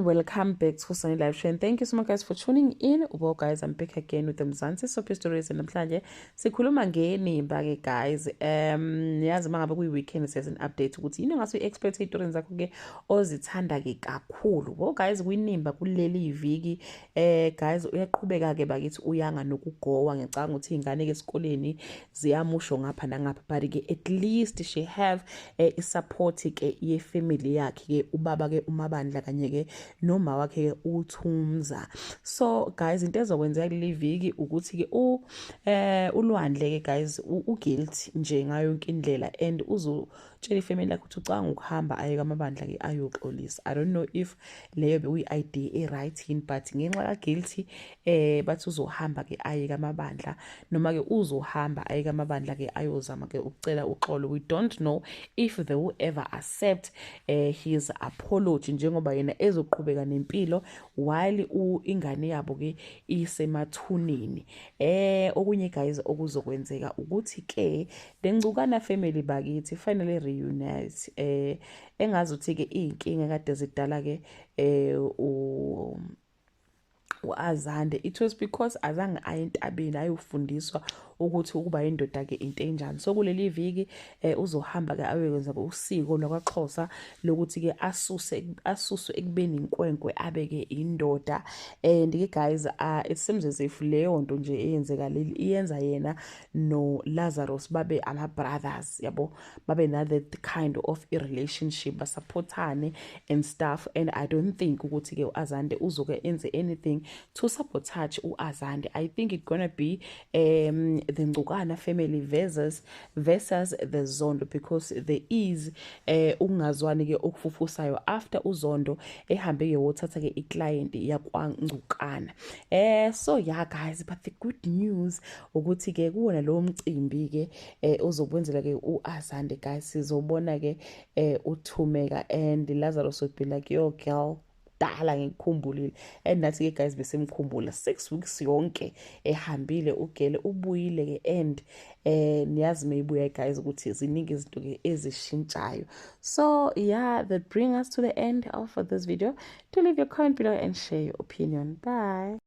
Welcome back to Sunny Live Show and thank you so much guys for tuning in. Well guys, I'm back again with the Mzansi Soapy Stories and namhlanje sikhuluma ngenimba ke guys. Yazi mangabe kuyi weekend siyazi an update ukuthi yini ongase uyi-expect ey'torini zakho ke ozithanda ke kakhulu. Well guys, kwinimba kuleli viki guys uyaqhubeka ke bakithi uyanga nokugowa ngicabanga ukuthi iy'ngane ke esikoleni ziyamusho ngapha nangapha but ke at least she have i-support ke ye-family yakhe ke ubaba ke uMabandla kanye ke noma wakhe ke uThumza. So guys, into ezokwenzeka kuleli viki ukuthi ke u uLwandle ke guys u-guilty nje ngayo yonke indlela and uzotshela ifamily yakhe ukuthi ucanga ukuhamba aye kaMabandla ke ayoxolisa. I don't know if leyo bekuyi-idea e-right yini, but ngenxa ka-guilty bathi uzohamba ke aye kaMabandla noma ke uzohamba aye kaMabandla ke ayozama ke ukucela uxolo. We don't know if they will ever accept his apology njengoba yena ezoqhubeka nempilo while ingane yabo ke isemathuneni. Okunye guys okuzokwenzeka ukuthi ke le Ngcukana family bakithi finally reunite. Engazi ukuthi ke iy'nkinga kade zidala ke u u-Azande, it was because azange aye entabeni ayofundiswa ukuthi ukuba indoda ke into enjani. So kuleli viki uzohamba ke ayokwenza usiko lwakwaXhosa lokuthi ke asuswe ekubeni inkwenkwe abe ke indoda. And ke guys, it seems as if leyo nto nje eyenzeka leli iyenza yena no Lazarus babe ama brothers yabo, babe na that kind of a relationship, basupportane and stuff. And I don't think ukuthi ke uAzande uzoke enze anything to sabotage uAzande. I think it's gonna be the Ngcukana family versus the Zondo because there is ukungazwani ke okufufusayo after uZondo ehambe ke wothatha ke iclient yakwaNgcukana. So yeah guys, but the good news ukuthi ke kuwona lo mcimbi ke ozokwenzela ke uAzande guys, sizobona ke uThumeka and Lazarus would be like, "Yo girl, dala ngikukhumbulile." And nathi ke guys besemkhumbula 6 weeks yonke ehambile, ugele ubuyile ke and niyazi mayibuya guys ukuthi ziningi izinto ke ezishintshayo. So yeah, that bring us to the end of this video. To leave your comment below and share your opinion. Bye.